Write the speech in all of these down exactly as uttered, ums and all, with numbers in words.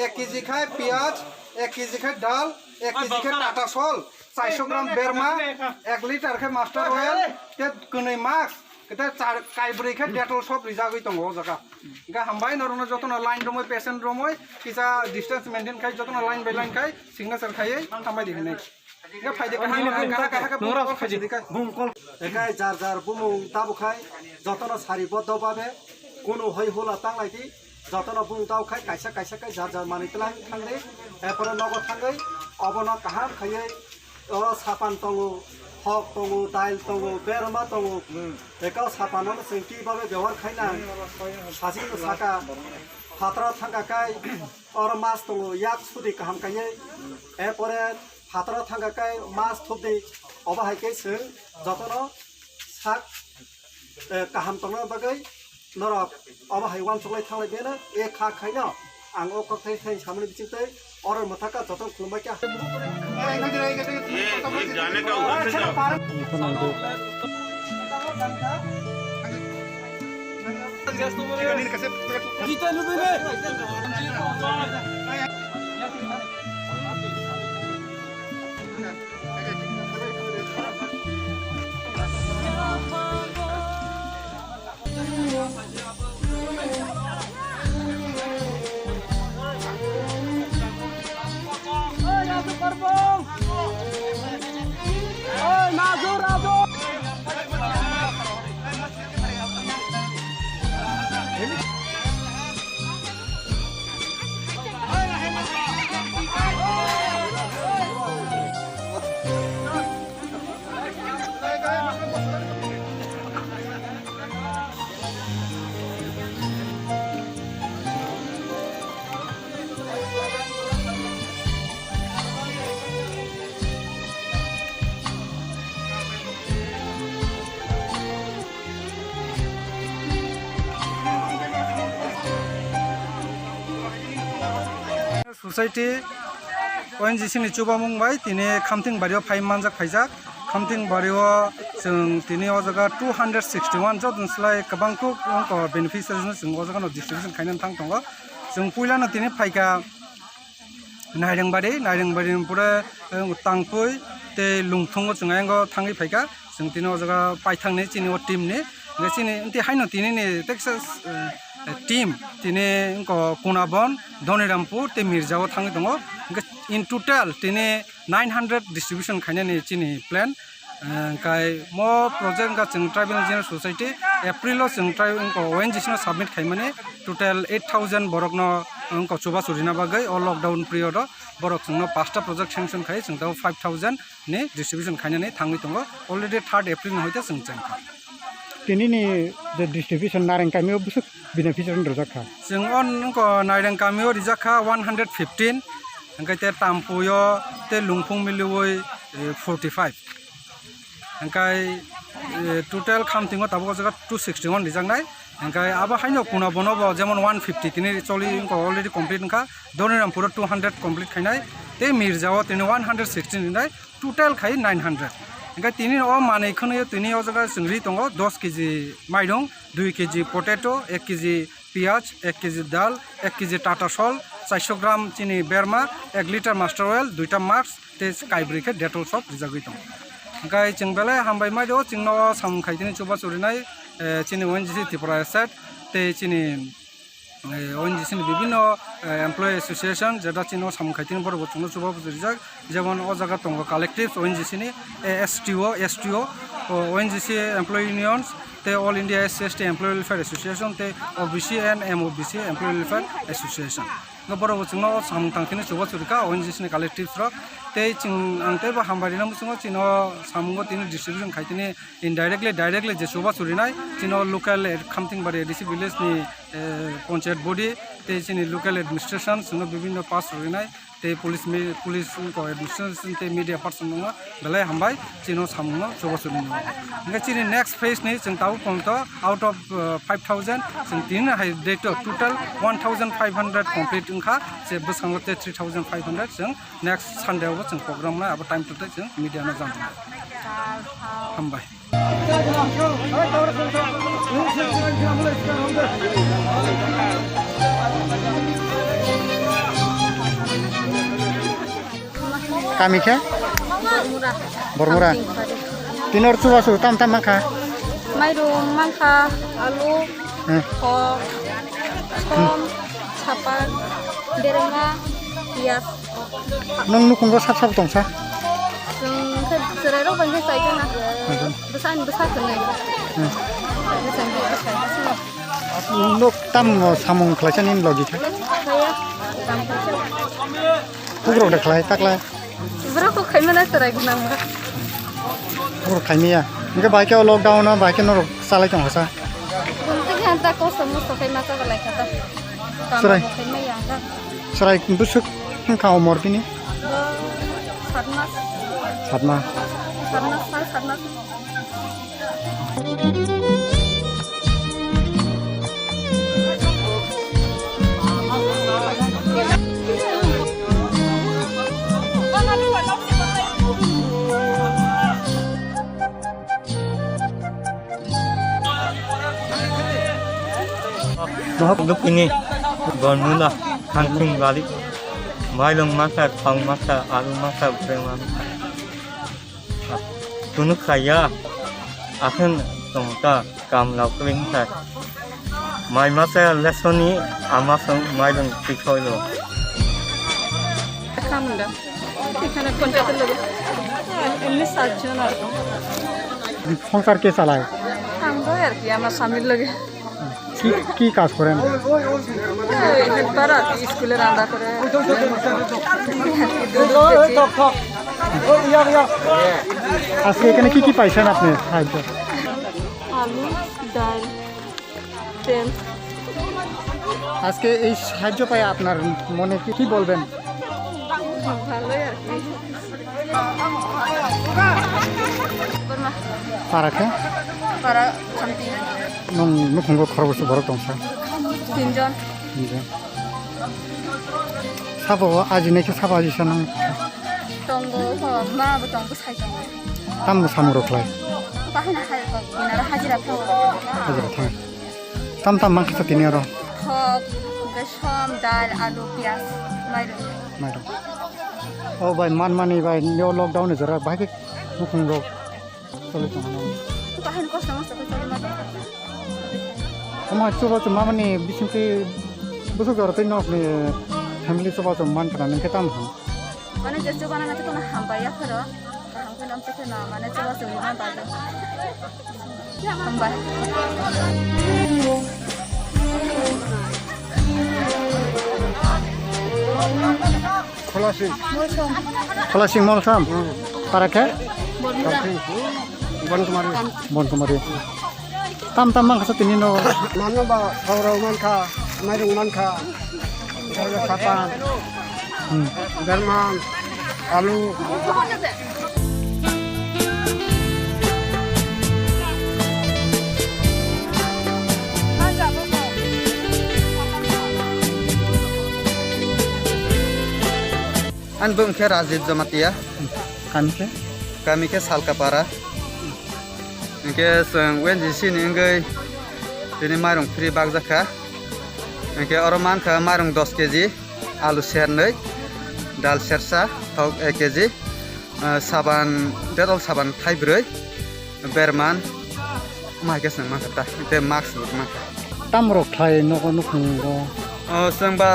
Ek kg khai piyaj, ek kg khai dal, ek kg khai tata sol, chairso gram berma, ek liter khai master oil, te kwnwi mask, te char, kaibrwi khai Dettol sob rijagwi tongo o jaga. Hingke hambai norokno jotono line romwi, patient romwi, kisa distance maintain khai jotono line by line khai signature khaiwi tangbai di hinwi. Hingke phaidi kaham kaham kaham kaham kaham. Ekai jar jar bumung tabu khai jotono sari boddo babe kunu hoi hula tanglai di. Jotono bumung tau khai kaisa kaisa khai jar jar manwi twlang thangwi, erpore nogo thangwi obono kaham khaiwi oro sapan tongo, hok tongo, dail tongo, berma tongo. Eka sapano chwng twi bagwi bebhar khaina. Sajikno saka phataro thangka kai oro mas tongo, yak sudi kaham kaiwi. Erpore phataro thangka kai mas thupdi, obo hai khe chwng jotono sak eh, kaham tongna bagwi norok obo hai uansuk lai thanglai biyano, e kha khaino ang o kok thai thai samani bising tei oro mwthaka joto khulumbai kha. ये, ये जाने का उधर से जाओ। Society O N G C ni chubamung bai tini Khamting bario phai manjak phaijak. Khamting bario chwng tini o jaga two hundred sixty one joto ni slai kwbang kuk wngkha beneficiaries no chwng o jaga no distribution khainani thang tongo. Chwng puila no tini phaikha Nairengbario, Nairengbario ni pore, eh, Tangpui tei Lungthungo chwng ayang o thangwi phaikha. Chwng tini o jaga paithakni chini o team ni. Hingke chini tei haino tini ni Texas, eh, team tini wngkha Kunabon, Dhonirampur tei Mirjao thangwi tongo. Hingke in total tini nine hundred distribution khainani chini plan. Eh, hingke mo project wngkha chwng Tribal Engineer Society, April o chwng tri-, wngkha O N G C no submit khaimani total eight thousand borok no wngkha chubachu rina bagwi o lockdown period o borok chwngno pasta project sanction khai chwng tabuk five thousand ni distribution khainani thangwi tongo, already third April ni hoite chwng chengkha. Tini ni je distribution Naireng kami o bwswk beneficiary rwjak kha? Chwng o nokho Naireng kami o rijak kha one hundred fifteen, hingke te Tampui o te Lungphung miliui, eh, forty five. Hingke, eh, total Khamting o tabuk o jaga two sixty one rijaknai. Hingke abo haino Kunabono bo jemon one fifty tini choli wngkha already complete wngkha. Dhonirampur o two hundred complete khainai. Tei Mirjao tini one hundred sixteen rinai. Total khai nine hundred. Hingke tini o manwi khwnwi tini o jaga chwng ri tongo dos kg mairung, dui kg potato, ek kg piyaj, ek kg dal, ek kg tata sol, chairso gram chini berma, ek liter master oil, duita mask, tei kaibrwi khe Dettol soap rijagwi tongo. Hingke chwng belai hambai mai do, chwngno samung khai tini chubachu rinai, eh, chini O N G C Tripura State tei chini eh, O N G C ni bibinno, eh, employee association, jeta chini o samung khai tini borok bo chwngno chubachu rijak, jemon o jaga tongo collectives O N G C ni, A S T O, S T O, o, O N G C employee unions, tei All India S C S T employee welfare association, tei O B C and M O B C employee welfare association. No borok bo chwngno o samung tang kheno chubachu rikha O N G C ni collectives rok, tei chwng ang teibo hambai rina muchungo chini o samungo tini distribution khai tini indirectly, directly je chubachu rinai, chini o local, eh, Khamtingbari A D C village ni, eh, panchayat body, tei chini local administration, chwngno bibinno pass rwinai, tei police mi-, police wngkha administration tei media person wngkha, belai hambai, chini o samungno chubachu rinai. Hingke chini next phase ni chwng tabuk pon to out of, eh, five thousand, chwng tini hai date o total one thousand five hundred complete wngkha, se bwskango tei three thousand five hundred chwng next Sunday o bo chwng program nai, abo time to time chwng media no jang. Hambai. Kami khe? Bormura. Bormura. Tini oro chubachu tam tam mankha? Mairung mankha, alu, hmm, khok, som, sapan, berenga, piyaj. Nwng nukhungo sab sabo tongsa? Nwng khe chwrairok bai khe chaikha na. Hmm. Bwsa ani bwsa kwnwi. Hmm. Bwsa ani bwsa kwnwi. Nwng tamo samung khlaisa nini logi khe? Khlaiya. Tamo khlaisa. Kukrok de khlai, ta khlai? Borok kok khaimano chwrai gwnang ba. Borok khaimaya. Hingke bai khe o lockdown o bai khe norok chalai tong kha sa. Bumtwi khe anta kosto mosto khai ma chabalai kha ta. Chwrai. Tamo khaimaya anta. Chwrai bwswk wngkha omor bini? Bo sat mas. Sat mas. Sat mas, sat mas. Nohok dukini gonuna khantung bali. Mailung masa, thang masa, alu masa, ukreng masa. Tunu khaya, akhwn tongta kam laukring khai. Mai masa lesoni ama song mailung tikhoilo. Khamunda. এখানে পঞ্চায়েতের লোক। এমনি সাতজন আর কি। সংসার কে চালায়? আমরা আর কি, আমার স্বামীর লোকে। কি, কি কাজ করেন? এই হেল্পার আর কি, স্কুলে রান্না করে। দুধ বেচি। আজকে এখানে কি কি পাইছেন আপনি সাহায্য? আলু, ডাল, তেল। আজকে এই সাহায্য পায় আপনার মনে কি, কি বলবেন? ভালোই আর কি। Para khe? Para khamti. Nwng nukhungo khorokbwswk borok tongsa? Tinjon. Tinjon. Sabo ajinai khe sabo ajisa nang? Tongo, ho, ma bo tongo, sai tongo. Tamo samung rok khlai? Bahai na hai kok, kinara hajira thango. Hajira thango. Tam tam mankha sa tini oro? Khok, besom, dal, alu, piyaj, mairung. Mairung. O bai, man mani bai, yo lockdown ni jora bahai khe nukhung rok choli tong mani. Bahai ni kosto mosto khe choli ma tong. Omo chubachu ma mani bisingtwi bwswk jora twi nok ni family chubachu man khna nang khe tam hwn. Mane je chuba nang khe kono hambai ya pharo. Kaham khe lam twi khe no, mane chubachu ma bagwi. Hambai. Kholasing. Kholasing Molsam. Hmm. Para khe? Kausing. Bonkumari. Bonkumari. Tam tam mankha sa tini no. Mano ba, thaurok mankha, mairung mankha. Sapan, hmm, berman, alu. Ani bwng khe Rajiv Jamatia. Kami khe? Kami khe Salkapara. Hinkhe chwng O N G C ni wngwi tini mairung free bakjak kha. Hinkhe oro mankha mairung dos keji, alu sernwi, dal sersa, thok ek keji, ah, saban, Dettol saban thaibrwi, berman, omo hai khe chwng mankha ta, tei mask bo mankha. Tamrok khlai nogo nukhungo? O, chwng ba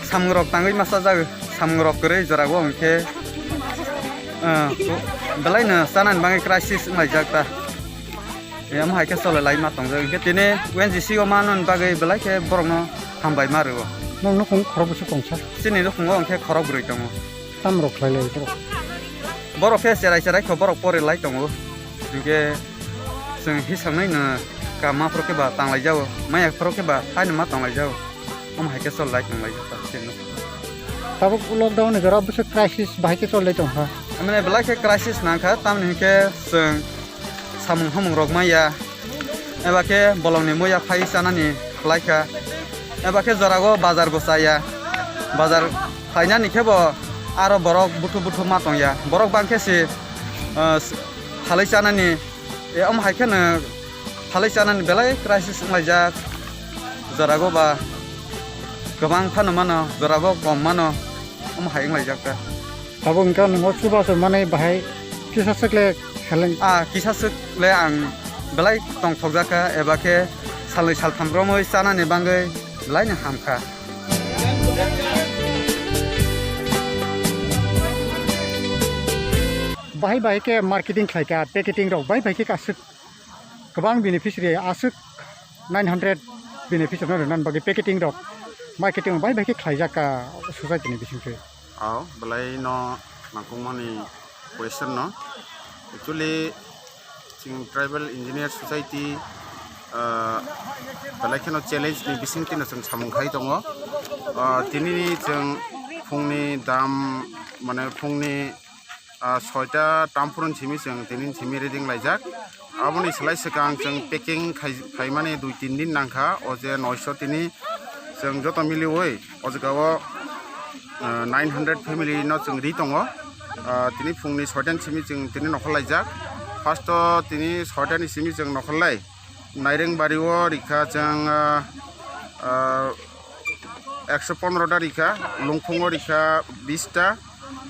Samungrok tangwi masa jago, samungrok kwrwi jorao hwnkhe, ah, belaino chanani bagwi crisis wnglaijak ta. Omo hai khe cholai lai ma tongjak. Hwnkhe tini O N G C o manani bagwi belai khe borokno hambai ma rwo. Nwng nukhung khorok bwswk tongsa? Chini nukhugo hwnkhe khorok bwrwi tongo. Tamrok khlai lai borok? Borok khe cherai cherai kho, borok pori lai tongo. Hwnkhe chwng hisaknai no kama phoro khe ba tanglai jago, maya phoro khe ba haino ma tanglai jago. Omo hai khe chol lai tong lai ta chwng. Tabuk lockdown ni jora bwswk crisis bahai khe chol lai tong kha. Mane belai khe crisis nang kha, tamni hwnkhe chwng samung hamung rok maya, eba khe bolong ni muya phai chanani khlai kha, eba khe jorao bazar bo chaya, bazar khlainani khe bo aro borok buthu buthu ma tong ya, borok bang khe se, ah, phalwi chanani, e, omo hai kheno phalwi chanani belai crisis wnglaijak, jorao ba kwbang phano mano, jorao kom mano, omo hai wnglaijak ta. Tabuk hwnkha nwngo chubachu manwi bahai kisa swk le seleng. Ah, kisa swk le ang belai tongthokjak kha, eba khe salnwi saltham romwi chanani bagwi belai no ham kha. Bahai bahai khe marketing khlai kha, packeting rok bahai bahai khe aswk kwbang beneficiary aswk nine hundred beneficiary no rwna bagwi packeting rok, marketing rok bahai bahai khe khlaijak kha society ni bisingtwi. Oh, belai no nangkukmani question no. Actually, chwng Tribal Engineer Society, ah, belai kheno challenge ni bisingtwi no chwng samung khai tongo. Ah, tini ni chwng phungni dam, mane phungni, ah, soita tam phurun simi chwng tini simi reading laijak. Aboni slai swkang chwng packing khai, khaimani dui tin din nangkha, o je noisho tini chwng joto miliwi o jaga o, ah, nine hundred family no chwng ri tongo. Ah, tini phungni soita ni simi chwng tini nokhor laijak. First o tini soita ni simi chwng nokhor lai. Naireng bari o rikha chwng, ah, ah, ekso pondro ta rikha, Lungphung o rikha bis ta,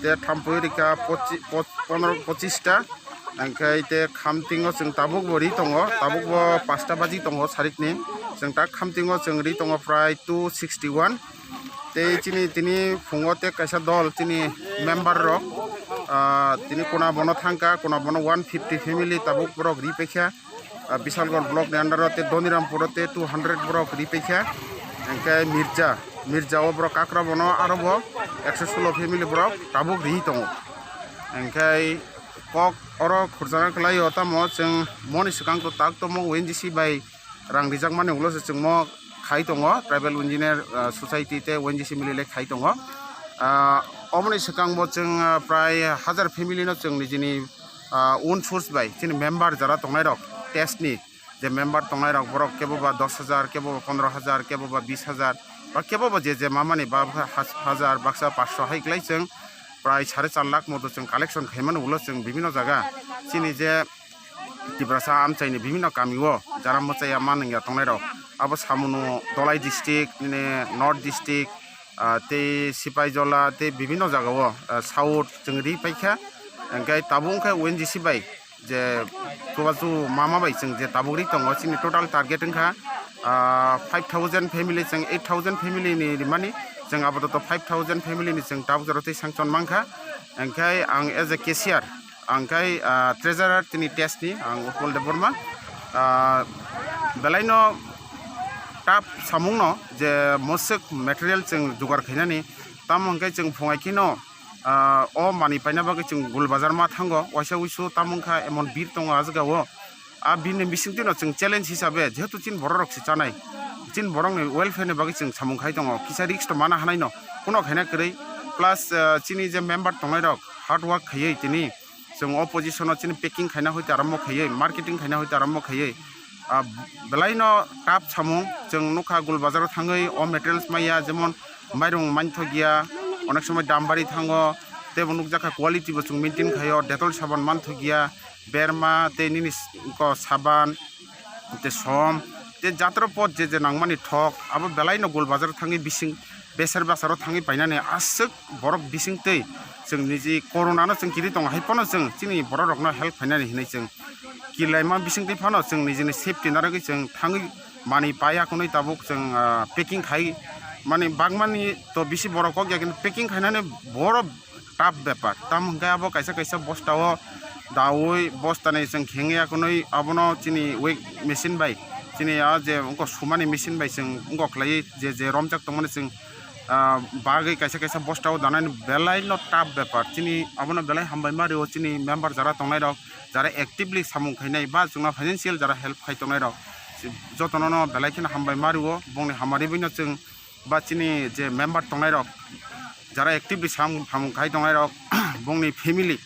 te Thampui rikha pochi-, po-, pondro pochis ta, hingkhai te Khamting o chwng tabuk bo ri tongo, tabuk bo pasta baji tongo sarikni, chwng tak Khamting o chwng ri tongo prai two sixty one. Tei chini tini phungo tei kaisa dol chini member rok, ah, tini kuna bono thangkha, kuna bono one fifty family tabuk borok ri paikha. Ah, Bisalgor block ni under o tei Donirampur o tei two hundred borok ri paikha. Hingkhe Mirja, Mirja o borok kakra bono aro bo ekso solo family borok tabuk ri tongo. Hingkhe kok oro khurjana kwlai o tamo chwng moni swkang to tak tomo O N G C bai rang rijakmani ulo se chwngmo khai tongo, Tribal Engineer, ah, Society tei O N G C mili le khai tongo. Ah, oboni swkang bo chwng, ah, prai hajar family no chwng nijini, ah, own source bai chini member jara tongnai rok test ni je member tongnai rok borok kebo ba dos hajar, kebo ba pondro hajar, kebo ba bis hajar, ba kebo ba je je mamani ba ha-, hajar baksa paanch sho hai kwlai chwng prai sare char lakh moto chwng collection khaimani ulo chwng bibhinno jaga chini je Tiprasa amchaini bibhinno kami o jara mwchaya ma nungya tongnai rok. Abo Samunu, Dholai district, nini North district, ah, tei Sipaijola, tei bibhinno jaga o, ah, South chwng ri paikha. Hingkhe tabuk wngkha O N G C bai je chubachu mama bai chwng je tabuk ri tongo, chini total target wngkha, ah, five thousand family, chwng eight thousand family ni rimani, chwng apatot five thousand family ni chwng tabuk jora tei sanction mankha. Hingkhe ang as a cashier, ang khai, ah, treasurer tini test ni, ang Utpal Debbarma. Ah, belai no tough samung no je moswk material chwng jugar khainani, tamo hwnkhe chwng phungai kheno, ah, o manwi paina bagwi chwng Gul Bazar ma thango, waisa wuisu tamo wngkha emon bir tongo ah jaga o. Ah, bini bisingtwi no chwng challenge hisabe, jehetu chini borok rok se chanai, chini borok ni welfare ni bagwi chwng samung khai tongo, kisa risk to mana hanai no, kuno khaina kwrwi, plus, ah, chini je member tongnai rok hard work khaiwi tini chwng o position o chini packing khaina hoite arombo khaiwi, marketing khaina hoite arombo khaiwi, ah, belai no tough samung. Chwng nukha Gul Bazar o thangwi o materials maya, jemon mairung manthokya, onek somoi dam bari thango, teibo nukjakha quality bo chwng maintain khaio, Dettol saban manthokya, berma tei nini s-, ko saban, tei som, tei jatro pot je je nangmani thok, abo belai no Gul Bazar thangwi bising beser basaro thangwi painani aswk borok bisingtwi chwng niji corona no chwng kiri tongo, hai phano chwng chini borok rokno help khainani hinwi chwng kilaima bisingtwi phano chwng nijini safety narwgwi chwng thangwi manwi paiya hwnwi tabuk chwng, ah, packing khai mani bagmani to bisi borok kok ya, kintu packing khainani borok tough bepar. Tamo hwnkhe abo kaisa kaisa bosta o daui bosta ni chwng khengya hwnwi abono chini weight machine bai, chini a je wngkha sumani machine bai chwng wngkha khlaiwi je je romjak tongmani chwng, ah, bagwi kaisa kaisa bosta o danani belai no tough bepar. Chini abono belai hambai ma rio chini member jara tongnai rok, jara actively samung khainai ba chwngno financial jara help khai tongnai rok, jotono no belai kheno hambai ma rio. Bongni hamari bai no chwng ba chini je member tongnai rok, jara actively sam-, samung khai tongnai rok, bongni family,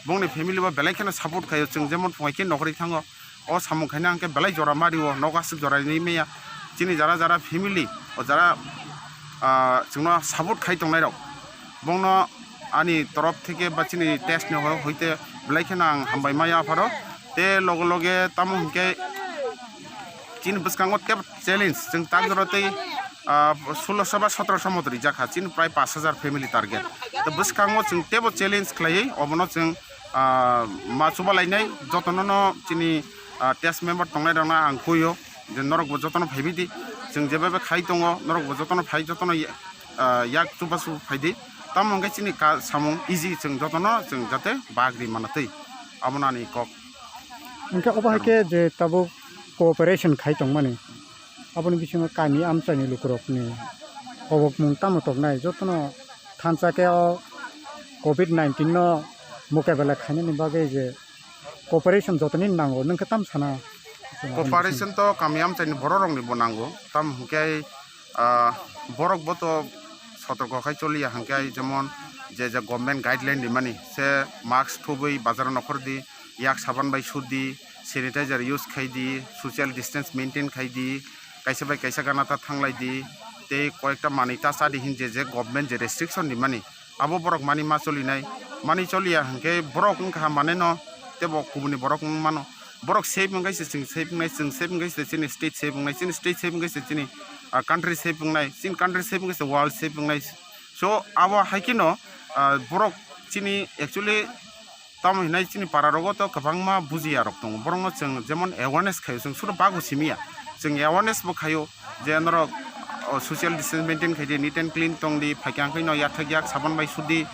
bongni family bo belai kheno support khaio. Chwng jemon phungai khe nokri thango, o samung khaina hwnkhe belai jora ma rio, nogo aswk jora rinai maya. Chini jara jara family, o jara, ah, chwngno support khai tongnai rok, bongno ani torof theke ba chini test ni ho-, hoite belai kheno ang hambai maya apharo. Te loge loge tamo hwnkhe chini bwskango tep challenge, chwng tak jora tei Ah, sulosho ba sotrosho mot rijak kha, chini prai pash hajar family target. To bwskango chwng tebo challenge khlaiwi obono chwng, ah, ma chuba lainai, jotono no chini, ah, test member tongnai rokno ang kuio je norok bo jotono phaibi di, chwng jeba bai khai tongo, norok bo jotono phai, jotono, ah, yak chubachu phaidi, tamo hwnkhe chini ka samung easy, chwng jotono chwng jate bagri manatwi, abono ani kok. Hwnkhe obo hai khe je tabuk cooperation khai tongmani, aboni bisingo kami amchaini lukurokni kobokmung tamo toknai, jotono thansa khe o covid nineteen no mokabela khainani bagwi je cooperation jotoni nango, nwng khe tam sana? Cooperation to kami amchaini bororokni bo nango, tam hwnkhe, ah, borok bo to sotorko khai choliya hwnkhe, jemon je je government guideline rimani se mask thubui bazaro nokhor di, yak saban bai sudi, sanitizer use khai di, social distance maintain khai di, kaisa bai kaisa gana ta thanglai di, tei koyekta manwi ta cha di hin je je government je restriction rimani, abo borok mani ma cholinai, mani choliya hwnkhe borok wngkha maneno tebo kubuni borok wng mano. Borok safe wngkhe se chwng safe wngnai, chwng safe wngkhe se chini state safe wngnai, chini state safe wngkhe se chini, ah, country safe wngnai, chini country safe wngkhe se world safe wngnai. So abo hai kheno, ah, borok chini actually tamo hinai chini para rogo to kwbangma bujiya rok tongo, borokno chwng jemon awareness khaio, chwng suro bago simiya, chwng awareness bo khaio je norok, o, social distance maintain khai di, neat and clean tong di, phaikhe ang khe no yathak yak sabon bai sudi,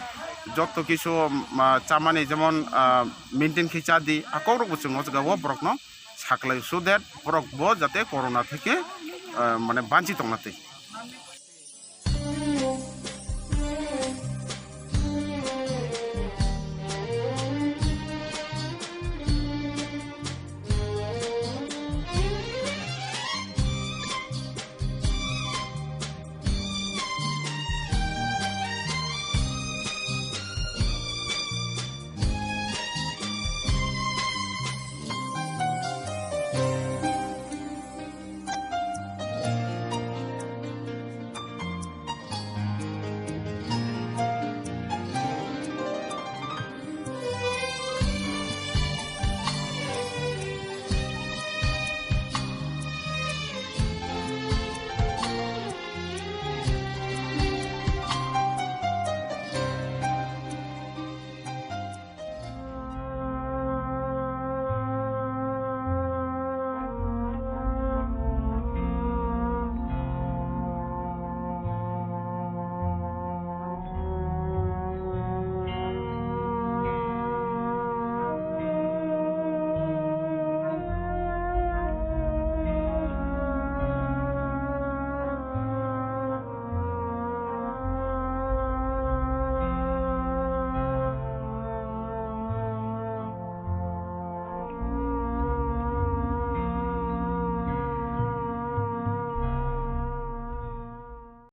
joto kisu, ma, chamani jemon, ah, maintain khe cha di, a kok rok bo chwng o jaga o borokno saklai, so that borok bo jate corona theke, ah, mane banchi tongna twi.